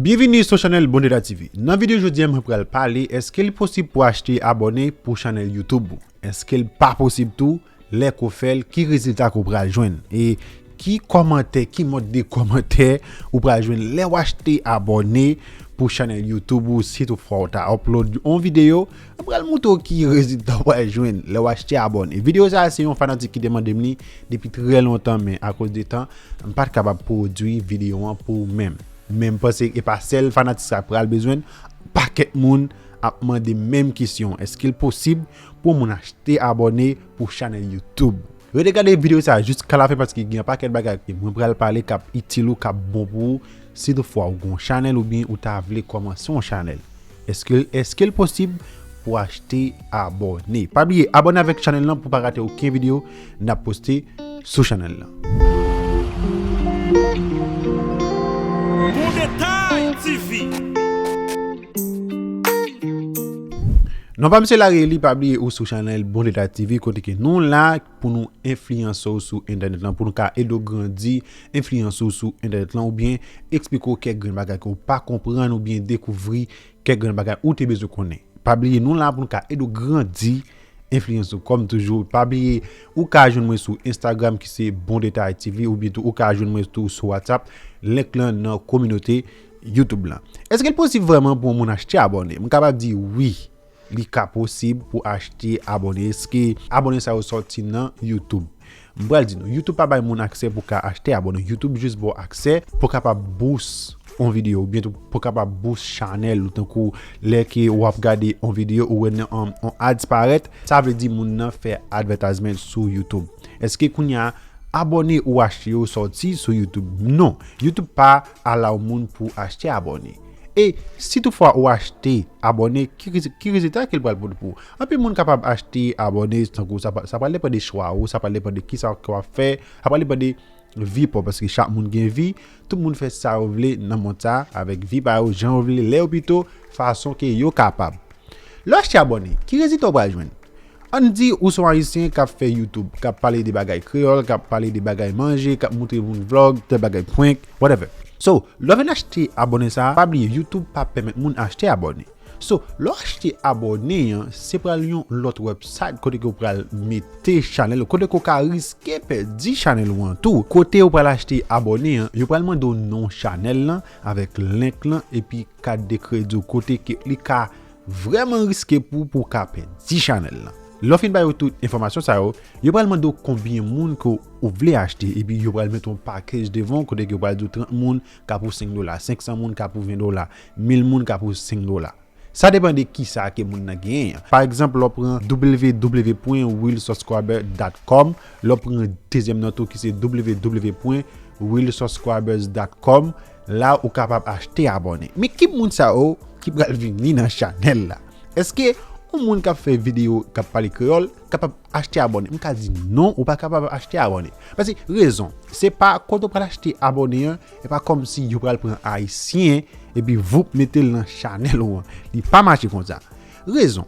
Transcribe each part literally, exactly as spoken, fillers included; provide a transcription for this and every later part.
Byenvini sou chanèl Bondeta T V. Nan videyo jodi a, mwen pral pale, èske l posib pou achte abòne pou chanèl YouTube ou? Èske l pa posib tou? Lè ke w fè l, ki rezilta ke w pral jwenn? E ki kòmantè, ki mòd de kòmantè ou pral jwenn lè w achte abòne pou chanèl YouTube ou, si toutfwa w ta upload yon videyo, mwen pral montre w ki rezilta w pral jwenn lè w achte abòne. Videyo sa a, se yon fanatik ki te mande m li depi trè lontan, men akoz de tan, m pa t kapab pwodui videyo an pou ou menm. Men m panse e pa sèl fanatik sa pral bezwen l, pakèt moun ap mande menm kesyon, èske l posib pou yon moun achte abòne pou chanèl YouTube? Rete gade videyo sa a jiska lafen paske gen yon pakèt bagay ke mwen pral pale k ap itil ou, k ap bon pou ou, si toutfwa ou gen yon chanèl oubyen ou ta vle kòmanse yon chanèl. Èske, èske l posib pou achte abòne? Pa bliye abòne avèk chanèl lan pou pa rate okenn videyo n ap poste sou chanèl lan. Bon Detay T V. Non pa m se Larry Eli, pa bliye ou sou chanèl Bondeta T V, kote ke nou la pou nou enfliyanse w sou entènèt lan, pou nou ka ede w grandi enfliyanse w sou entènèt lan, oubyen eksplike w kèk grenn bagay ke w pa konprann, oubyen dekouvri kèk grenn bagay ou te bezwen konnen. Pa bliye nou la pou nou ka ede w grandi enfliyanse w. Kòm toujou, pa bliye ou ka jwenn mwen sou Instagram ki se Bondeta T V, oubyen tou ou ka jwenn mwen tou sou WhatsApp, link lan nan kominote YouTube lan. Èske l posib vrèman pou yon moun achte abòne? M kapab di wi, li ka posib pou achte abòne. Èske abòne sa yo sòti nan YouTube? M pral di nou, YouTube pa bay moun aksè pou ka achte abòne. YouTube jis ba w aksè pou kapab boost yon videyo, oubyen tou pou kapab boost chanèl ou, tankou lè ke w ap gade yon videyo ou wè nan yon, yon ads parèt, sa vle di moun nan fè advertisement sou YouTube. Èske kounye a abòne ou achte yo sòti sou YouTube? Non, YouTube pa allow moun pou achte abòne. E si toutfwa ou achte abòne, ki, rezi- ki rezilta ke l pral pote pou ou? Anpil moun kapab achte abòne, tankou sa, pa- sa pral depann de chwa ou, sa pral depann de kisa ke w ap fè, sa pral depann de vi pa w, paske chak moun gen vi, tout moun fè sa yo vle nan mond sa, avèk vi pa yo, jan yo vle, lè yo pito, fason ke yo kapab. Lè w achte abòne, ki rezilta w pral jwenn? Ann di ou se yon Ayisyen k ap fè YouTube, k ap pale de bagay kreyòl, k ap pale de bagay manje, k ap montre moun vlog, tèl bagay prank, whatever. So, lè w vin achte abòne sa a, pa bliye YouTube pa pèmèt moun achte abòne. So, lè w achte abòne an, se pral yon lòt website kote ke w pral mete chanèl ou, kote ke w ka riske pèdi chanèl ou an tou. Kote w pral achte abòne an, yo pral mande w non chanèl lan avèk link lan epi kat de kredi w, kote ke li ka vrèman riske pou, pou w ka pèdi chanèl lan. Lè w fin ba yo tout enfòmasyon sa yo, yo pral mande w konbyen moun ke w vle achte, epi yo pral mete yon package devan w, kote ke yo pral di w trant moun ka pou senk dola, senk san moun ka pou ven dola, mil moun ka pou senk dola. Sa depann de kisa ke moun nan genyen an. Pa egzanp, lè w pran w w w pwen will subscriber dot com, lè w pran dezyèm nan tou ki se w w w pwen will subscribers dot com, la ou kapab achte abòne. Men ki moun sa yo ki pral vini nan chanèl la? Èske yon moun k ap fè videyo k ap pale kreyòl kapab achte abòne? M ka di non, ou pa kapab achte abòne. Paske rezon, se pa kote w pral achte abòne an, e pa kòmsi yo pral pran Ayisyen epi voup mete l nan chanèl ou an. Li pa mache konsa. Rezon,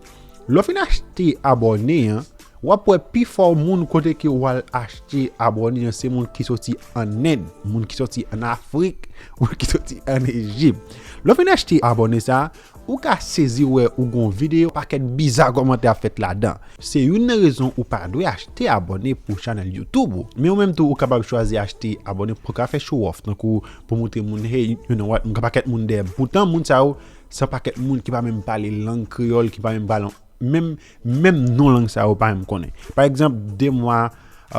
lè w fin achte abòne an, w ap wè pifò moun kote ke w al achte abòne an se moun ki soti ann End, moun ki soti ann Afrik, moun ki soti ann Ejip. Lè w fin achte abòne sa a, ou ka sezi wè ou gon videyo, pakèt biza kòmantè ap fèt ladan. Se youn nan rezon ou pa dwe achte abòne pou chanèl YouTube ou. Men ou menm tou, ou kapab chwazi achte abòne pou ka fè show off, tankou pou montre moun, hey, you know what, m gen pakèt moun dèyè m. Poutan, moun sa yo, se yon pakèt moun ki pa menm pale lang kreyòl, ki pa menm pale, menm, menm non lang sa yo pa menm konnen. Pa egzanp, de mwa,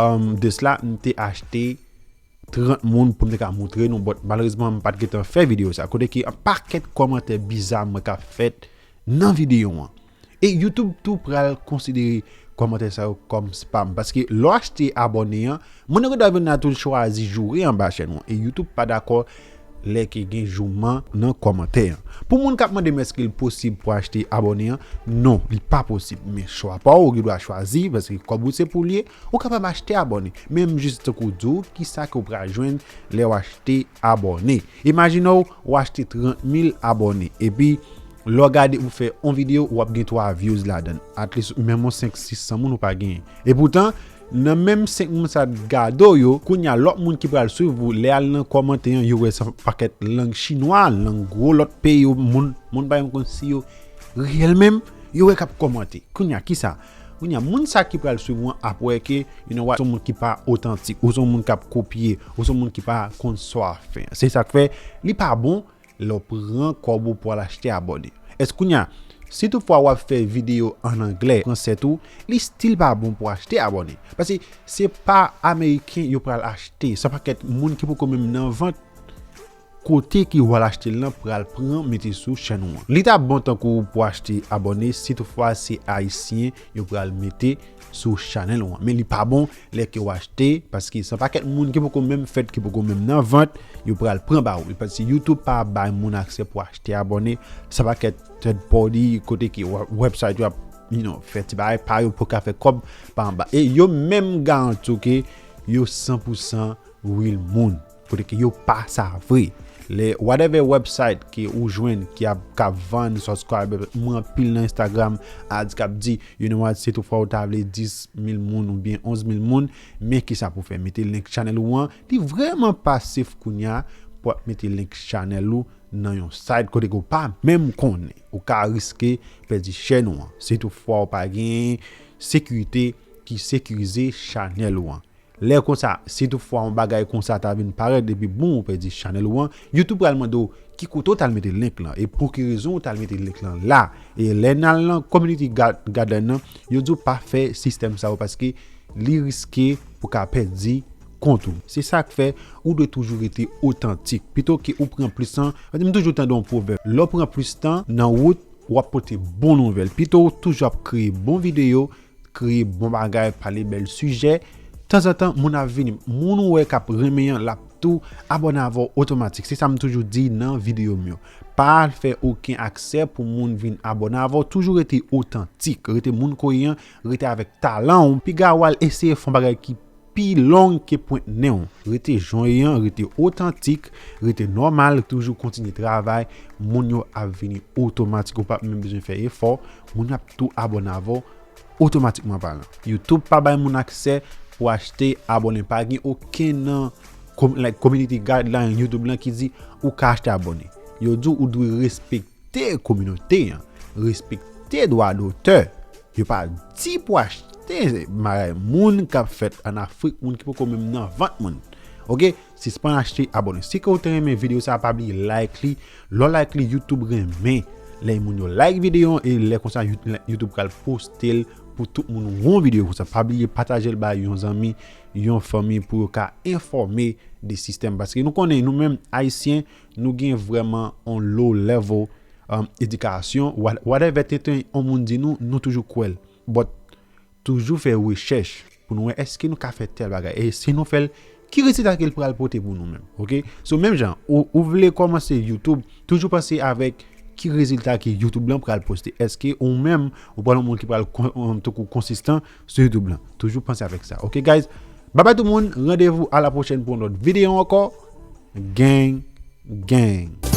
um, de sila, m te achte trant moun pou m te ka montre nou, but malerezman, m pa t gentan fè videyo sa. Kote ke yon pakèt kòmantè biza mwen k ap fèt nan videyo an. E YouTube tou pral konsidere kòmantè sa yo kòm spam. Paske lè w achte abòne an, moun nan gen dwa vin la tou chwazi joure anba chèn ou an. E YouTube pa dakò lè ke gen jouman nan kòmantè an. Pou moun k ap mande m èske l posib pou achte abòne an, non, li pa posib. Men chwa pa w, ou gen dwa chwazi, paske kòb ou se pou l ye, ou kapab achte abòne. Men m jis tankou di w, kisa ke w pral jwenn lè w achte abòne. Imajine w, w achte trant mil abòne, epi lè w gade ou fè yon videyo, w ap gen twa views ladan l. At least, menm yon senk, sis san moun ou pa genyen. E poutan, Nan menm senk moun sa t gade w yo, kounye a lòt moun ki pral swiv ou, lè al nan kòmantè an, yo wè se yon pakèt lang chinwa, lang gwo lòt peyi yo, moun, moun pa menm konn si yo reyèl menm, yo wè k ap kòmante. Kounye a, kisa? Kounye a, moun sa ki pral swiv ou an ap wè ke, you know what, se yon moun ki pa otantik, ou se yon moun k ap kopye, ou se yon moun ki pa konn sa w ap fè. Se sa k fè, li pa bon lè w pran kòb ou pou al achte abòne. Èske kounye a, si toutfwa w ap fè videyo an anglè, fransè tou, li still pa bon pou achte abòne. Paske se pa Ameriken yo pral achte, se yon pakèt moun ki poko menm nan vant kote ke w al achte l lan pral pran mete sou chèn ou an. Li t ap bon tankou pou achte abòne si toutfwa se Ayisyen yo pral mete sou chanèl ou an. Men li pa bon lè ke w achte, paske se yon pakèt moun ki poko menm fèt, ki poko menm nan vant, yo pral pran ba ou. Paske YouTube pa bay moun aksè pou achte abòne, se yon pakèt third party, kote ke wè-, website yo ap, you know, fè ti bagay pa yo pou ka fè kòb pa anba. E yo menm garanti w ke yo san pou san real moun. Kote ke yo pa sa vre. Lè whatever website ke ou jwenn ki ap, k ap vann subscriber, mwen anpil nan Instagram ads k ap di, you know what, si toutfwa ou ta vle dis mil moun oubyen onz mil moun, men kisa pou fè, mete link channel ou an, li vrèman pa safe kounye a pou ap mete link channel ou nan yon site kote ke ou pa menm konnen. Ou ka riske pèdi chèn ou an. Si toutfwa ou pa gen sekirite ki sekirize chanèl ou an. Lè konsa, si toutfwa yon bagay konsa ta vin parèt epi boum, ou pèdi chanèl ou an, YouTube pral mande w ki kote w t al mete link lan e pou ki rezon w t al mete link lan la. E lè n al nan community guide-, guideline nan, yo di w pa fè sistèm sa yo paske li riske pou ka pèdi kont ou. Se sa k fè ou dwe toujou rete otantik. Pito ke ou pran plis tan, paske m toujou tande yon pwovèb, lè w pran plis tan nan wout, w ap pote bon nouvèl. Pito w toujou ap kreye bon videyo, kreye bon bagay, pale bèl sijè. Tanzantan, moun ap vini. Moun ou wè k ap renmen an, l ap tou abòne avè w otomatik. Se sa m toujou di nan videyo m yo. Pa al fè okenn aksè pou moun vin abòne avè w. Toujou rete otantik. Rete moun ke w ye an, rete avèk talan w. Piga w al eseye fè yon bagay ki pi long ke pwent nen w. Rete jan w ye an, rete otantik, rete nòmal, toujou kontinye travay. Moun yo ap vini otomatik, ou p ap menm bezwen fè efò. Moun yo ap tou abòne avè w otomatikman palan. YouTube pa bay moun aksè pou achte abòne. Pa gen okenn nan com-, like, community guideline YouTube lan ki di ou ka achte abòne. Yo di w ou dwe respekte kominote an, respekte dwa dotè. Yo pa di pou achte bagay moun k ap fèt ann Afrik, moun ki poko menm nan vant moun. Oke? Sispann achte abòne. Si ke w te renmen videyo sa, pa bliye like li. Lè w like li, YouTube renmen lè moun yo like videyo an, e lè konsa, You-, YouTube pral poste l pou tout moun wè yon videyo konsa. Pa bliye pataje l bay yon zanmi, yon fanmi pou yo ka enfòme de sistèm. Paske nou konnen, nou menm Ayisyen, nou gen vrèman yon low level, um, edikasyon, what-, whatever tenten yon moun di nou, nou toujou kwè l. But toujou fè rechèch pou nou wè èske nou ka fè tèl bagay. E si nou fè l, ki rezilta ke l pral pote pou nou menm? Oke? So, menm jan, ou, ou vle kòmanse YouTube, toujou panse avèk ki rezilta ke YouTube lan pral poste. Èske ou menm, ou pral yon moun ki pral kon-, um, tankou konsistan sou YouTube lan? Toujou panse avèk sa. Oke, guys? Bye bye tout moun. Randevou a la pwochèn pou yon lòt videyo ankò. Gang, gang.